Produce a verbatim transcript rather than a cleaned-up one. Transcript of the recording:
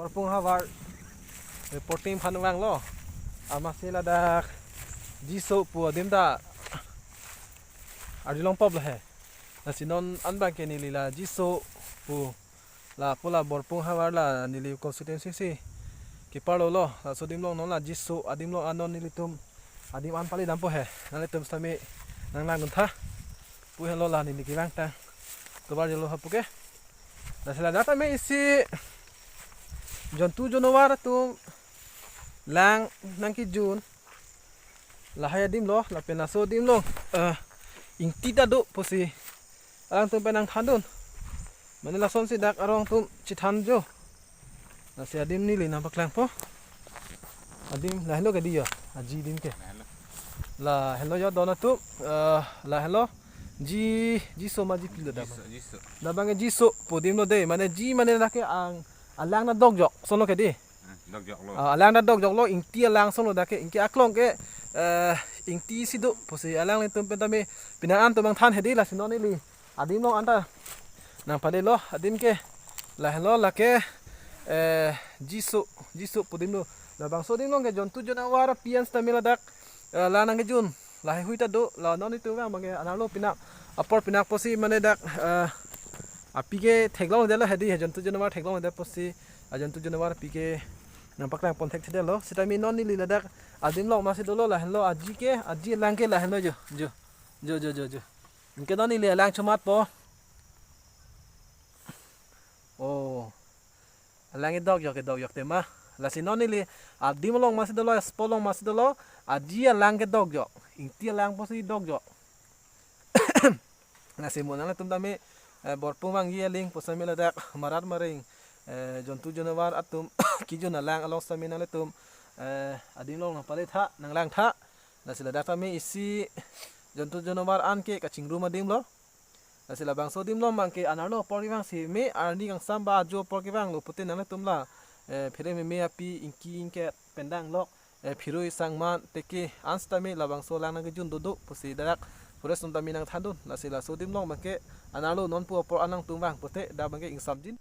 Borpung havar reporting aphan vanglo. Amatsi ladak Jiso pu adim ta arjulong pop lo he. Lasi non an abang ke neli la Jiso pu lapu la Borpung havar la neli constituency si keparlo lo. Laso adim along non la Jiso adim along anon nelitum adim an pali dampo he. Nanglitum sitame nanglangdun tha pu helo la neli kevang tang tovar jolo hapu ke. Lasi ladak tame isi jontu janovar atum lang nangkejun lahai adim lo, lapen laso adim along, eh, ingti ta do pusi alangtum pen nangthandun. Mane lasonsi dak arong atum chethan jo. Lasi adim neli nangpaklangpo. Adim lahelo ke di ya, aji adim ke. Lahelo ya don atum, eh, lahelo. Ji, Jiso ma Jipi lo dak. Jiso, Jiso. Dak abang ke Jiso pu adim lo de, mane ji mane dak ke ang alang ta dokjok, ason lo ke di. Hmm, dokjok lo. Ah, alang ta dokjok lo, ingti alang ason lo dak ke, ingti aklong ke, eh, ingti si do pusi alanglitum pen tame penang an atum nangthan he di. Lasi non neli adim along anta nangpale lo, adim ke lahelo lake, eh, Jiso, Jiso pu adim lo. Labangso adim along ke jontu janovar api an sitame ladak, eh, lang nangkejun lahai hui ta do. La non nelitum vang abang ke anerlo pinak apor pinak pusi mane dak, eh, api ke theklongledet lo he di, he jontu janovar theklongledet pusi, ajontu janovar api ke nangpaklang pon thekthedet lo. Sitame non neli ladak adim along amatsi dolo, lahelo aji ke, aji alang ke lahelo jo, jo, jo, jo, jo, jo. Anke non neli alang chomatpo. Oh. Alang ke dokjok, ke dokjok tema. Lasi non neli adim along amatsi dolo, spot along amatsi dolo, aji alang ke dokjok. Ingti alang pusi dokjok. Lasi mo nanglitum tame, eh, Borpung vangji aling pusitame ladak marat maring, eh, jontu janovar atum kejun alang along sitame nanglitum, eh, adim along nangpale tha, nanglang tha. Lasi ladak tame isi jontu janovar an ke kachingrum adim lo. Lasi labangso adim along abang ke anerlo apor kevang si me arni kangsam ba ajo apor kevang lo pute nanglitum la, eh, phere meme api ingki ingket pen danglok, eh, phirui sangman teke an sitame labangso alang nangkejun dodo pusi dak forest atum tame nangthandun. Lasi laso adim along abang ke anerlo non pu apor alangtum vang pute dak abang ke ingsamjin.